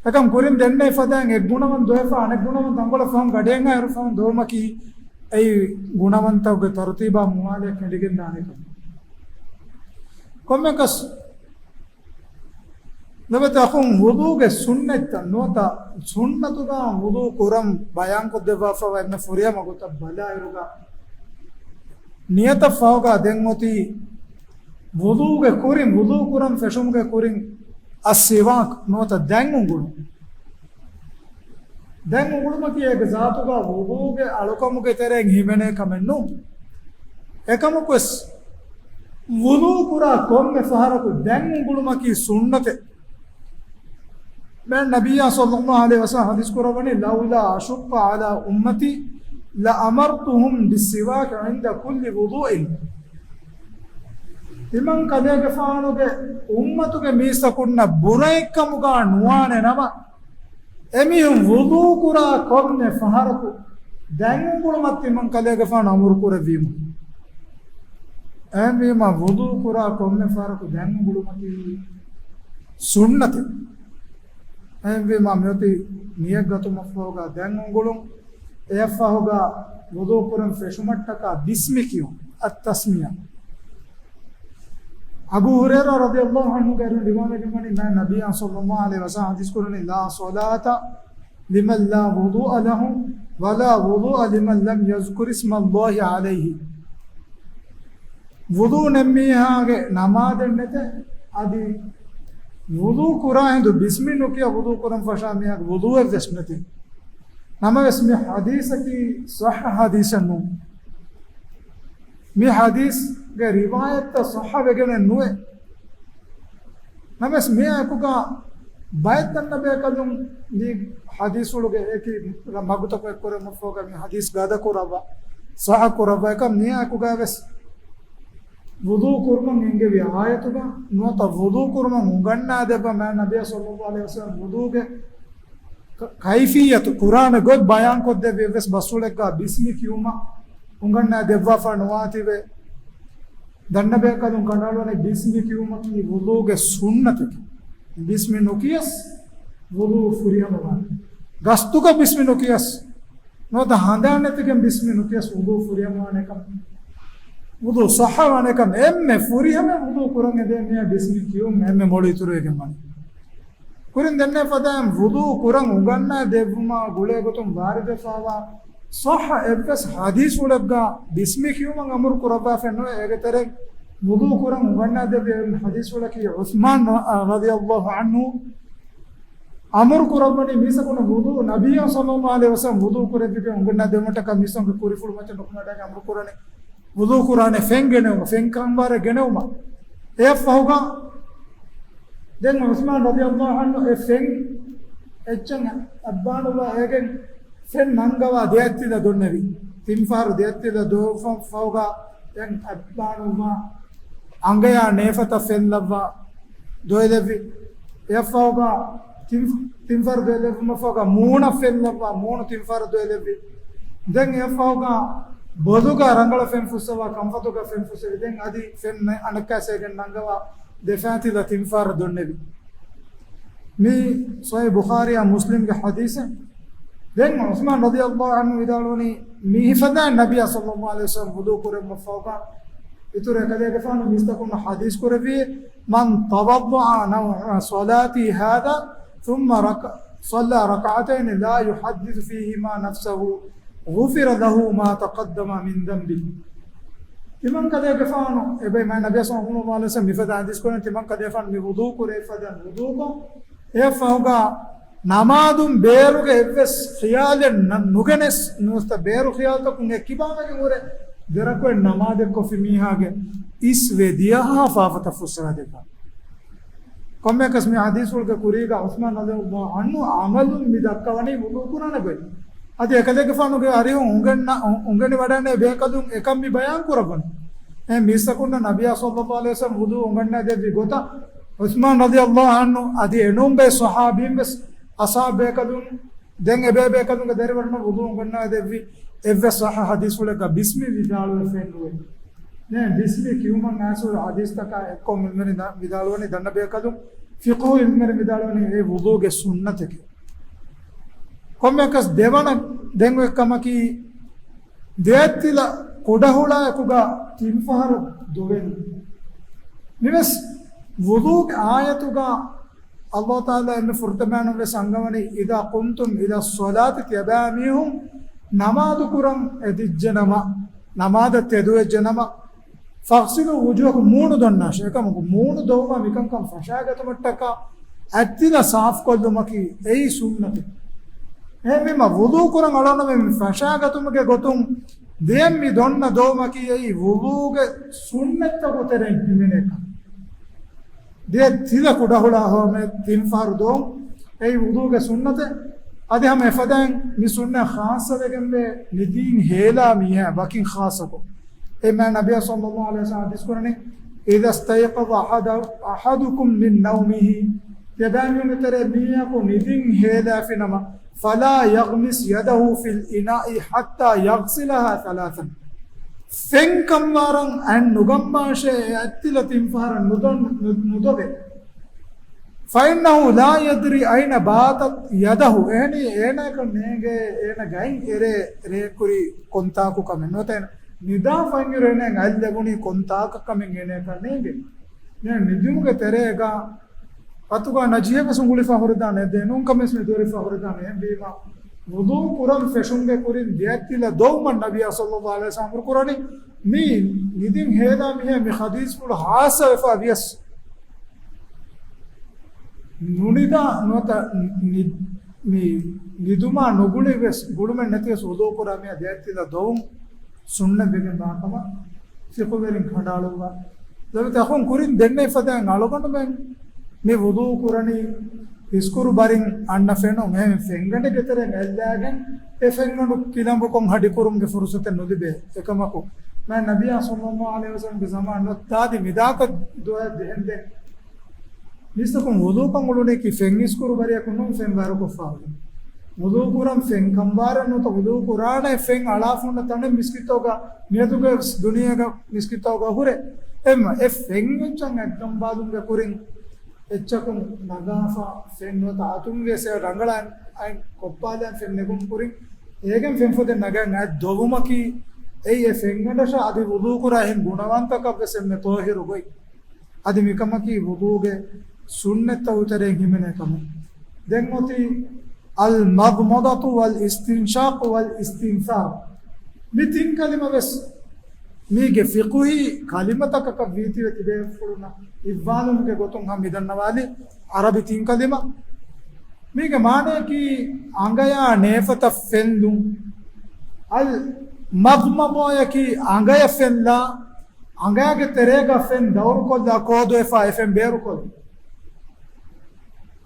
އެކަމް ކުރިން ދެންނެވި ފަދައިން އެއް ގުނަވަން ދޮވެފަ އަނެއް ގުނަވަން ތަންކޮޅެއް ފަހުން ގަޑިއެއްހާއިރު ފަހުން ދޮވުމަކީ އެއީ ގުނަވަންތަކުގެ ތަރުތީބާ މުވާލާތް ކެނޑިގެން ދާނެ ކަމެއް. ކޮންމެއަކަސް ލޮބުވެތި އަޚުން، ވުޟޫގެ ސުންނަތްތައް ނުވަތަ ސުންނަތުގަ ވުޟޫ ކުރަން ބަޔާންކޮށްދެއްވާފަވާ އެންމެ ފުރިހަމަ ގޮތަށް ބަލާއިރުގަ، ނިޔަތަށް ފަހުގަ ދެން އޮތީ ވުޟޫގެ ކުރިން، ވުޟޫ ކުރަން ފެށުމުގެ ކުރިން އައްސިވާކް ނުވަތަ ދަތް އުނގުޅުން. ދަތް އުނގުޅުމަކީ އޭގެ ޒާތުގަ ވުޟޫގެ އަޅުކަމުގެ ތެރެއިން ހިމެނޭ ކަމެއް ނޫން. އެކަމަކުވެސް ވުޟޫ ކުރާ ކޮންމެ ފަހަރަކު ދަތް އުނގުޅުމަކީ ސުންނަތެއް. މާތް ނަބިއްޔާ ޞައްލައްލާހު ޢަލައިހި ވަސައްލަމަ ޙަދީޘް ކުރައްވަނީ، "لولا أن أشق على أمتي لأمرتهم بالسواك عند كل وضوء." ތިމަން ކަލޭގެފާނުގެ އުއްމަތުގެ މީސްތަކުންނަށް ބުރައެއްކަމުގަ ނުވާނެ ނަމަ، އެމީހުން ވުޟޫ ކުރާ ކޮންމެ ފަހަރަކު ދަތް އުނގުޅުމަށް ތިމަން ކަލޭގެފާނު އަމުރު ކުރެއްވީމު. އެހެންވީމަ، ވުޟޫ ކުރާ ކޮންމެ ފަހަރަކު ދަތް އުނގުޅުމަކީ ސުންނަތެއް. އެހެންވީމަ، މިއޮތީ ނިޔަތް ގަތުމަށްފަހުގަ ދަތް އުނގުޅުން، އެއަށްފަހުގަ ވުޟޫ ކުރަން ފެށުމަށްޓަކާ ބިސްމި ކިޔުން، އައްތަސްމިޔަ. އަބޫ ހުރައިރާ ރަޟިޔަﷲ ޢަންހުގެ އަރިހުން ރިވާވެގެންވަނީ، މާތް ނަބިއްޔާ ޞައްލަﷲ ޢަލައިހި ވަސައްލަމަ ޙަދީޘް ކުރަނީ، لا صلاة لمن لا وضوء له ولا وضوء لمن لم يذكر اسم الله عليه. ވުޟޫ ނެތް މީހާގެ ނަމާދެއް ނެތޭ. އަދި ވުޟޫ ކުރާ ހިނދު ބިސްމި ނުކިޔާ ވުޟޫ ކުރަން ފަށާ މީހާގެ ވުޟޫއެއް ވެސް ނެތޭ. ނަމަވެސް މި ޙަދީޘަކީ ޞައްޙަ ޙަދީޘެއް ނޫން. މި ޙަދީޘްގެ ރިވާޔަތްތައް ޞައްޙަ ވެގެނެއް ނުވޭ. ނަމަވެސް މިއާއެކުގަ ބައެއް ދަންނަ ބޭކަލުން މި ޙަދީޘްފުޅުގެ އެކި މަގުތަކު އެއްކުރެއްވުމަށްފަހުގަ މި ޙަދީޘް ގަދަކުރައްވާ، ޞައްޙަ ކުރައްވާ. އެކަމް މިއާއެކުގަ ވެސް ވުޟޫ ކުރުމަށް އެންގެވި އާޔަތުގަ ނުވަތަ ވުޟޫ ކުރުމަށް އުނގަންނާ ދެއްވާ މާތް ނަބިއްޔާ ޞައްލަﷲ ޢަލައިހި ވަސައްލަމަ ވުޟޫގެ ކަ-، ކައިފިއްޔަތު ކުރާނެ ގޮތް ބަޔާންކޮށްދެއްވި އެއްވެސް ބަސްފުޅެއްގަ ބިސްމި ކިޔުމަށް އުނގަންނާ ދެއްވާފަ ނުވާތީވެ. ދަންނަ ބޭކަލުން ކަނޑައަޅުވަނީ ބިސްމި ކިޔުމަކީ ވުޟޫގެ ސުންނަތެކޭ. ބިސްމި ނުކިޔަސް ވުޟޫ ފުރިހަމަވާނެ. ގަސްތުގަ ބިސްމި ނުކިޔަސް ނުވަތަ ހަނދާން ނެތިގެން ބިސްމި ނުކިޔަސް ވުޟޫ ފުރިހަމަވާނެކަން، ވުޟޫ ޞައްޙަވާނެކަން، އެންމެ ފުރިހަމަ ވުޟޫ ކުރަން އެދޭ މީހާ ބިސްމި ކިޔުން އެންމެ މޮޅު އިތުރުވެގެން ވަނީ. ކުރިން ދެންނެވި ފަދައިން ވުޟޫ ކުރަން އުނގަންނާ ދެއްވުމާ ގުޅޭ ގޮތުން ވާރިދުވެފަވާ ޞައްޙަ އެއްވެސް ޙަދީޘްފުޅެއްގަ ބިސްމި ކިޔުމަށް އަމުރު ކުރައްވާފައެއް ނުވޭ. އޭގެ ތެރެއިން ވުޟޫ ކުރަން އުނގަންނާ ދެއްވި އެއްވެސް ޙަދީޘްފުޅަކީ ޢުޘްމާން ރަ-، ރަޟިޔަﷲ ޢަންހު އަމުރު ކުރައްވަނީ މީސްތަކުންނަށް ވުޟޫ، ނަބިއްޔާ ޞައްލަﷲ ޢަލައިހި ވަސައްލަމަ ވުޟޫ ކުރެއްވިގެން އުނގަންނާ ދެއްވުމަށްޓަކާ މީސްތަކުންގެ ކުރިފުޅު މައްޗަށް ނުކުމެ ވަޑައިގެން އަމުރު ކުރަނީ ވުޟޫ ކުރާނެ ފެން ގެނެވުމަށް، ފެން ކަނބާރެއް ގެނެވުމަށް. އެއަށްފަހުގަ ދެން ޢުޘްމާން ރަޟިޔަﷲ ޢަންހު އެ ފެން އެއްޗެއް އައްބާނުވާ އޭގެން ފެން ނަންގަވާ ދެއަތްތިލަ ދޮންނެވި. ތިން ފަހަރު ދެއަތްތިލަ ދޯފަ-، ފަހުގަ ދެން އައްބާނުވާ އަނގަޔާ ނޭފަތަށް ފެން ލައްވާ ދޮއެލެއްވި. އެއަށްފަހުގަ ތިން، ތިން ފަހަރު ދޮއެލެއްވުމަށްފަހުގަ މޫނަށް ފެން ލައްވާ މޫނު ތިން ފަހަރު ދޮއެލެއްވި. ދެން އެއަށްފަހުގަ ބޮލުގަ ރަނގަޅަށް ފެން ފުއްސަވާ ކަންފަތުގަ ފެން ފުއްސެވި. ދެން އަދި ފެން ނެ-، އަނެއްކާސޭގެން ނަންގަވާ ދެފާތިލަ ތިން ފަހަރު ދޮންނެވި. މީ ޞަޙީޙު ބުޚާރީއާ މުސްލިމްގެ ޙަދީޘެއް. ދެން ޢުޘްމާން ރަޟިޔަﷲ ޢަންހު ވިދާޅުވަނީ، މި ހިފަދައިން ނަބިއްޔާ ޞައްލަﷲ ޢަލައިހި ވަސައްލަމަ ވުޟޫ ކުރެއްވުމަށްފަހުގަ އިތުރު އެކަލޭގެފާނު މީސްތަކުންނަށް ޙަދީޘް ކުރެއްވި، من توضأ نحو صلاتي هذا ثم ركع، صلى ركعتين لا يحدث فيهما نفسه غفر له ما تقدم من ذنبه. ތިމަން ކަލޭގެފާނު އެބައި މާތް ނަބިއްޔާ ޞައްލަﷲ ޢަލައިހި ވަސައްލަމަ މިފަދަ ޙަދީޘް ކުރަން، ތިމަން ކަލޭގެފާނު މި ވުޟޫ ކުރެއްވި ފަދައިން ވުޟޫކޮށް، އެއަށްފަހުގަ ނަމާދުން ބޭރުގެ އެއްވެސް ޚިޔާލެއް ނަ-، ނުގެނެސް، ނުވަތަ ބޭރު ޚިޔާލުތަކުން އެ ކިބާވެގެން ހުރެ ދެރަކުއެއް ނަމާދެއްކޮށްފި މީހާގެ އިސްވެ ދިޔަހާ ފާފަތައް ފުއްސަވާދެއްވާ. ކޮންމެއަކަސް މި ޙަދީޘްފުޅުގެ ކުރީގަ ޢުޘްމާން ރަޟިޔަﷲ ޢަންހު ޢަމަލުން މި ދައްކަވަނީ ވުޟޫ ކުރާނެ ގޮތް. އަދި އެކަލޭގެފާނުގެ އަރިހުން އުނގެންނަ-، އު-، އުނގެނިވަޑައިގެންނެވި ބޭކަލުން އެކަން މި ބަޔާން ކުރައްވަނީ. އެ މީސްތަކުންނަށް ނަބިއްޔާ ޞައްލަﷲ ޢަލައިހި ވަސައްލަމަ ވުޟޫ އުނގަންނާ ދެއްވި ގޮތަށް ޢުޘްމާން ރަޟިޔަﷲ ޢަންހު އަދި އެނޫން ބައެއް ޞަޙާބީން ވެސް އަޞްޙާބު ބޭކަލުން ދެން އެބޭބޭކަލުންގެ ދަރިވަރުންނަށް ވުޟޫ އުނގަންނާ ދެއްވި އެއްވެސް ޞައްޙަ ޙަދީޘްފުޅެއްގަ ބިސްމި ވިދާޅުވެފައެއް ނުވޭ. ދެން ބިސްމި ކިޔުމަށް އައިސް ޙަދީޘްތަކާ އެއްކޮށް ޢިލްމުވެރިން ވިދާޅުވަނީ، ދަންނަ ބޭކަލުން ފިޤުހު ޢިލްމުވެރިން ވިދާޅުވަނީ އެ ވުޟޫގެ ސުންނަތެކޭ. ކޮންމެއަކަސް ދެވަނަ ދެން އޮތް ކަމަކީ، ދެއަތްތިލަ ކުޑަހުޅާއެކުގަ ތިން ފަހަރު ދޮވެން. މިވެސް ވުޟޫގެ އާޔަތުގަ ﷲ ތަޢާލާ އެންމެ ފުރަތަމައިން ވެސް އަންގަވަނީ، إذا قمتم إلى الصلاة، ތިޔަބައިމީހުން ނަމާދު ކުރަން އެދިއްޖެނަމަ، ނަމާދަށް ތެދުވެއްޖެނަމަ، فاغسلوا وجوهكم، މޫނު ދޮންނާށޭ. އެކަމަކު، މޫނު ދޮވުމަށް މިކަންކަން ފަށާގަތުމަށްޓަކާ އަތްތިލަ ސާފުކޮށްލުމަކީ އެއީ ސުންނަތެއް. އެހެންވީމަ، ވުޟޫ ކުރަން އަޅާނަމޭ މި ފަށާގަތުމުގެ ގޮތުން ދެން މި ދޮންނަ ދޮވުމަކީ އެއީ ވުޟޫގެ ސުންނަތްތަކުގެ ތެރެއިން ހިމެނޭ ކަމެއް. ދެއަތްތިލަ ކުޑަހުޅާ ހަމަ ތިން ފަހަރު ދޮވުން އެއީ ވުޟޫގެ ސުންނަތެއް. އަދި ހަމަ އެފަދައިން މި ސުންނަތް ޚާއްޞަވެގެންވޭ މި ދީން ހޭލާ މީހާ ވަކިން ޚާއްޞަކޮށް. އެ މާތް ނަބިއްޔާ ޞައްލަﷲ ޢަލައިހި ވަސައްލަމަ ޙަދީޘް ކުރަނީ، إذا استيقظ أحد، أحدكم من نومه، އެބައިމީހުންގެ ތެރޭ މީހަކު ނިދިން ހޭލާފިނަމަ، فلا يغمس يده في الإناء حتى يغسلها ثلاثا. ފެން ކަނބާރަށް އަތް ނުގަންބާށޭ، އެ އަތްތިލަ ތިން ފަހަރަށް ނުދޮން-، ނު-، ނުދޮވޭ. فإنه لا يدري أين باتت يده، އެހެނީ އޭނައަކަށް ނޭނގޭ އޭނަގެ އަތް އެރޭ ރޭ ކުރީ ކޮންތާކު ކަމެއް. ނުވަތަ އޭނަ ނިދާފައި އިރު އޭނައަށް އަތް ލެބުނީ ކޮންތާކަށް ކަމެއް އޭނައަކަށް ނޭނގޭ. މި ނިދުމުގެ ތެރޭގަ އަތުގަ ނަޖިހެއް ވެސް އުނގުޅިފަ ހުރެދާނެ، ދެނުން ކަމެއް މި ދުރިފަ ހުރެދާނެ. އެހެންވީމަ، ވުޟޫ ކުރަން ފެށުމުގެ ކުރިން ދެއަތްތިލަ ދޮވުމަށް ނަބިއްޔާ ޞައްލައްލާހު ޢަލައިހި ވަސައްލަމަ އަމުރު ކުރަނީ، މި ނިދިން ހޭލާ މީހާ މި ޙަދީޘްފުޅު ޚާއްޞަވެފަ ވިޔަސް، ނުނިދާ ނުވަތަ ނި-، މި ނިދުމާ ނުގުޅި ވެސް ގުޅުމެއް ނެތިވެސް ވުޟޫ ކުރާ މީހާ ދެއަތްތިލަ ދޮވުން ސުންނަތް ވެގެން ވާކަމަށް ފިޤުހުވެރިން ކަނޑައަޅުއްވާ. ލޮބުވެތި އަޚުން، ކުރިން ދެންނެވި ފަދައިން އަޅުގަނޑުމެން މި ވުޟޫ ކުރަނީ އިސްކުރު ބަރިން އަންނަ ފެނުން، އެހެން ފެންގަނޑެއްގެ ތެރެއިން އެއްލާގެން އެ ފެންގަނޑު ކިލަނބުކޮށް ހަޑިކުރުމުގެ ފުރުޞަތެއް ނުލިބޭ. އެކަމަކު، މާތް ނަބިއްޔާ ޞައްލައްލާހު ޢަލައިހި ވަސައްލަމަގެ ޒަމާން ނުވަތަ އަދި މިދާކަށް ދުވަހެއް ދެހެންދެން މީސްތަކުން ވުޟޫކަން އުޅުނީކީ ފެން އިސްކުރު ބަރިއަކު ނޫން ފެން ވަރުކޮށްފަ ހުރި. ވުޟޫ ކުރަން ފެން ކަނބާރަށް ނުވަތަ ވުޟޫ ކުރާނެ ފެން އަޅާފަ ހުންނަ ތަނެއް މިސްކިތްތަކުގަ މިއަދުގެ ދުނިޔޭގަ މިސްކިތްތަކުގަ ހުރޭ. އެހެންވީމަ އެ ފެން އެއްޗަށް އަތްގަނބާލުމުގެ ކުރިން އެއްޗަކުން ނަގާފަ ފެން ނުވަތަ އަތުން ވިޔަސް އެ ރަނގަޅަށް އަތް ކޮއްޕާލަން ފެން ނެގުން ކުރިން އޭގެން ފެންފޮދެއް ނަގަން އަތް ދޮވުމަކީ އެއީ އެ ފެންގަނޑަށާ އަދި ވުޟޫ ކުރާ އެހެން ގުނަވަންތަކަށް ވެސް އެންމެ ޠާހިރު ގޮތް. އަދި މިކަމަކީ ވުޟޫގެ ސުންނަތްތަކުގެ ތެރެއިން ހިމެނޭ ކަމެއް. ދެން އޮތީ المضمضة والاستنشاق والاستنثار. މި ތިން ކަލިމަ ވެސް މީގެ ފިޤުހީ ކަލިމަތަކަކަށް ވީތީވެ ތިބޭފުޅުންނަށް އިއްވާލުމުގެ ގޮތުން ހަމަ މިދަންނަވާލި ޢަރަބި ތިން ކަލިމަ. މީގެ މާނަޔަކީ އަނގަޔާ ނޭފަތަށް ފެންލުން. އަލް މަޟްމަޟާޔަކީ އަނގަޔަށް ފެންލާ، އަނގައިގެ ތެރޭގަ ފެން ދައުރުކޮށްލާ ކޯ ދޮވެފަ އެ ފެން ބޭރުކޮށްލުން.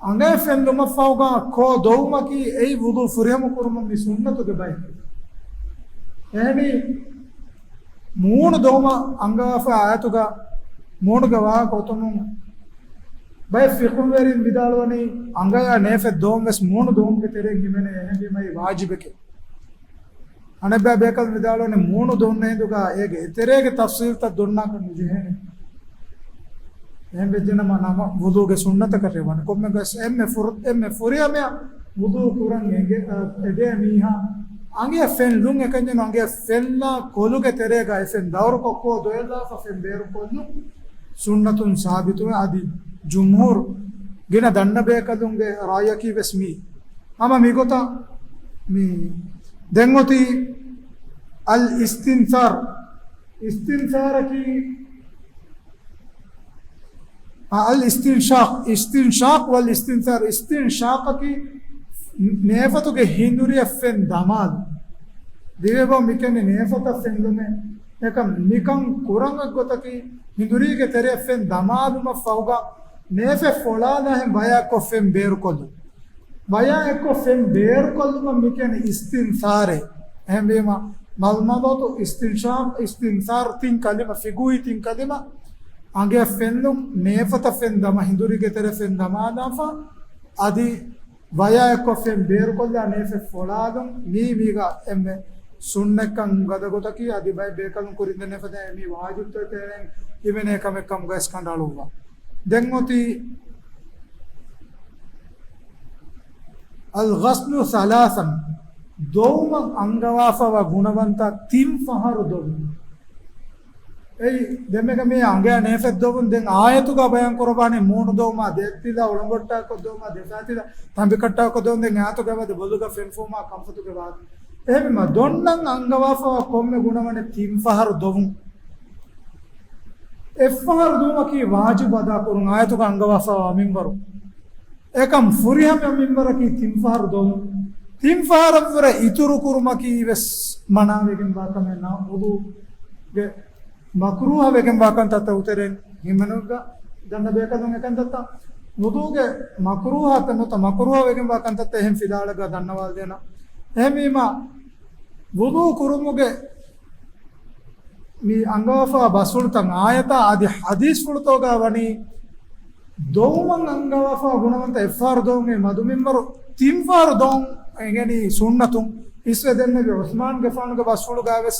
އަނގަޔަށް ފެން ލުމަށްފަހުގަ ކޯ ދޮވުމަކީ އެއީ ވުޟޫ ފުރިހަމަ ކުރުމަށް މި ސުންނަތުގެ ބައެއް. އެހެނީ މޫނު ދޮވުމަށް އަންގަވާފަ އާޔަތުގަ މޫނުގެ ވާހަކަ އޮތުމުން ބައެއް ފިޤުހުވެރިން ވިދާޅުވަނީ އަނގަޔާ ނޭފަތް ދޮވުން ވެސް މޫނު ދޮވުމުގެ ތެރެއިން ހިމެނޭ، އެހެންވީމަ އެއީ ވާޖިބެކޭ. އަނެއްބައި ބޭކަލުން ވިދާޅުވަނީ މޫނު ދޮންނަ ހިނދުގަ އޭގެ އެތެރޭގެ ތަފްޞީލްތައް ދޮންނާކަށް ނުޖެހޭނެ. އެހެން ވެއްޖެނަމަ ނަމަ ވުޟޫގެ ސުންނަތަކަށް ރޭވާނެ. ކޮންމެ ގޮތް އެންމެ ފުރ-، އެންމެ ފުރިހަމަޔަށް ވުޟޫ ކުރަން އެނގޭ، އަ، އެދޭ މީހާ އަނގަޔަށް ފެން ލުން އެކަންޏެއް ނޫން. އަނގަޔަށް ފެންލާ ކޮލުގެ ތެރޭގަ އެ ފެން ދައުރުކޮށް ކޯ ދޮވެލާފަ ފެން ބޭރުކޮށްލުން ސުންނަތުން ސާބިތުވެ އަދި ޖުމްހޫރު ގިނަ ދަންނަ ބޭކަލުންގެ ރާޔަކީ ވެސް މީ. ހަމަ މިގޮތަށް މި ދެން އޮތީ އަލް އިސްތިންސާރު. އިސްތިންސާރަކީ، އަ، އަލް އިސްތިންޝާޤް، އިސްތިންޝާޤް ވަލް އިސްތިންސާރު. އިސްތިންޝާޤަކީ ނޭފަތުގެ ހިނދުރިއަށް ފެން ދަމާލު. ދިވެބަ މިކަނި ނޭފަތަށް ފެންލުމެއް. އެކަމް މިކަން ކުރަން އެއްގޮތަކީ ހިނދުރީގެ ތެރެއަށް ފެން ދަމާލުމަށް ފަހުގަ ނޭފެއް ފޮޅާލާ ހެން ވަޔާ ކޮށް ފެން ބޭރުކޮށްލުން. ވަޔާ އެއްކޮށް ފެން ބޭރުކޮށްލުމަށް މިކިޔަނީ އިސްތިންސާރޭ. އެހެންވީމަ، މަޟްމަޟަތު، އިސްތިންޝާޤް، އިސްތިންސާރު ތިން ކަލިމަ، ފިޤުހީ ތިން ކަލިމަ، އަނގަޔަށް ފެންލުން، ނޭފަތަށް ފެން ދަމާ، ހިނދުރީގެ ތެރެ ފެން ދަމާލާފަ، އަދި ވަޔާ އެއްކޮށް ފެން ބޭރުކޮށްލާ ނޭފެއް ފޮޅާލުން، މީ މީގަ އެންމެ ސުންނަތްކަން ގަދަ ގޮތަކީ، އަދި ބައެއް ބޭކަލުން ކުރިން ދެންނެވި ފަދައިން މީ ވާޖިބުތައް ތެރެއިން ހިމެނޭ ކަމެއް ކަމުގައި ވެސް ކަނޑައަޅުއްވާ. ދެން އޮތީ އަލް ޣަސްލު ސަލާސަން، ދޮވުމަށް އަންގަވާފަވާ ގުނަވަންތައް ތިން ފަހަރު ދޮވުން. އެއީ ދެންމެގަ މީ އަނގަޔާ ނޭފެއް ދޮވުން. ދެން އާޔަތުގަ ބަޔާން ކުރައްވާނީ މޫނު ދޮވުމާ، ދެއަތްތިލަ އުޅަނބޮއްޓާކޮށް ދޮވުމާ، ދެފައިތިލަ ތަނބިކައްޓާކޮށް ދޮވުން. ދެން އާޔަތުގަ ވަދެ ބޮލުގަ ފެން ފުހުމާ ކަންފަތުގެ ވާހަކަ. އެހެންވީމަ ދޮންނަން އަންގަވާފަވާ ކޮންމެ ގުނަވަނެއް ތިން ފަހަރު ދޮވުން. އެއްފަހަރު ދުވުމަކީ ވާޖިބު އަދާކުރުން، އާޔަތުގަ އަންގަވާފަވާ މިންވަރު. އެކަމް ފުރިހަމަ މިންވަރަކީ ތިން ފަހަރު ދޮވުން. ތިން ފަހަރަށްވުރެ އިތުރު ކުރުމަކީ ވެސް މަނާވެގެންވާ ކަމެއް ނާ، ވުޟޫގެ މަކްރޫހަ ވެގެންވާ ކަންތައްތައް އުތެރެން ހިމެނުގަ ދަންނަ ބޭކަލުން އެކަންތައްތައް ވުޟޫގެ މަކްރޫހަތައް ނުވަތަ މަކްރޫހަ ވެގެންވާ ކަންތައްތައް އެހެން ފިލާޅަގަ ދަންނަވާލަދޭނަ. އެހެންވީމަ ވުޟޫ ކުރުމުގެ މި އަންގަވާފަ ބަސްފުޅުތައް އާޔަތާ އަދި ޙަދީޘްފުޅުތަކުގަ ވަނީ ދޮވުމަށް އަންގަވާފަ ގުނަވަންތަ އެއްފަހަރު ދޮވުން އެ މަދު މިންވަރު ތިންފަހަރު ދޮވުން އެނގެނީ ސުންނަތުން. އިސްވެ ދެންނެވި ޢުސްމާންގެފާނުގެ ބަސްފުޅުގައިވެސް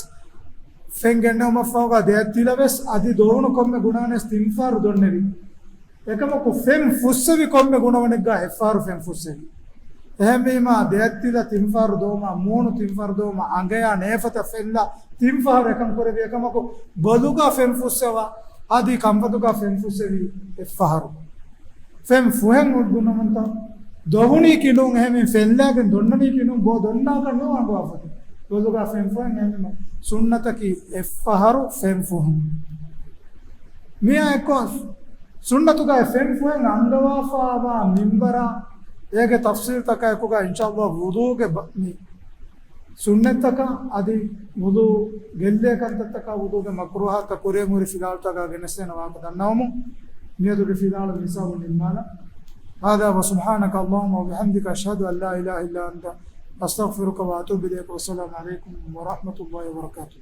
ފެން ގެންނެވުމަށްފަހުގަ ދެއަތްތިލަވެސް އަދި ދޮވުނު ކޮންމެ ގުނަވަނެސް ތިންފަހަރު ދޮންނެވި. އެކަމަކު ފެން ފުއްސެވި ކޮންމެ ގުނަވަނެއްގަ އެއްފަހަރު ފެން ފުއްސެވި. އެހެންވީމާ ދެއަތްތިލަ ތިންފަހަރު ދޮވުމަށް، މޫނު ތިންފަހަރު ދޮވުމަށް، އަނގަޔާ ނޭފަތަށް ފެންލާ ތިންފަހަރު އެކަން ކުރެވި އެކަމަކު ބޮލުގަ ފެން ފުއްސެވާ އަދި ކަންފަތުގަ ފެން ފުއްސެވީ އެއްފަހަރު. ފެން ފުހެން އޮތް ގުނަވަންތަ ދޮވުނީކީ ނޫން، އެހެންވެ ފެންލާގެން ދޮންނަނީކީ ނޫން، ބޯ ދޮންނާކަށް ނޫން އަންގަވާފަތި. ބޮލުގަ ފެން ފުހެން އެހެންވީމަ ސުންނަތަކީ އެއްފަހަރު ފެން ފުހުން. މިއާ އެއްކޮށް ސުންނަތުގައި ފެން ފުހެން އަންގަވާފައިވާ މިންވަރާ އޭގެ ތަފްސީލްތަކާއެކުގަ އިންޝާﷲ ވުޟޫގެ ބަ-، މި ސުންނަތްތަކާ އަދި ވުޟޫ ގެއްލޭ ކަންތައްތަކާ ވުޟޫގެ މަކްރޫހާތައް ކުރިއަށް ހުރި ފިލާވަޅުތަކާ ގެނެސްދޭނެ ވާހަކަ ދަންނަވަމުން މިއަދުގެ ފިލާވަޅު މިހިސާބުން ނިންމާލަން. هذا وسبحانك اللهم وبحمدك، أشهد أن لا إله إلا أنت، أستغفرك وأتوب إليك. والسلام عليكم ورحمة الله وبركاته.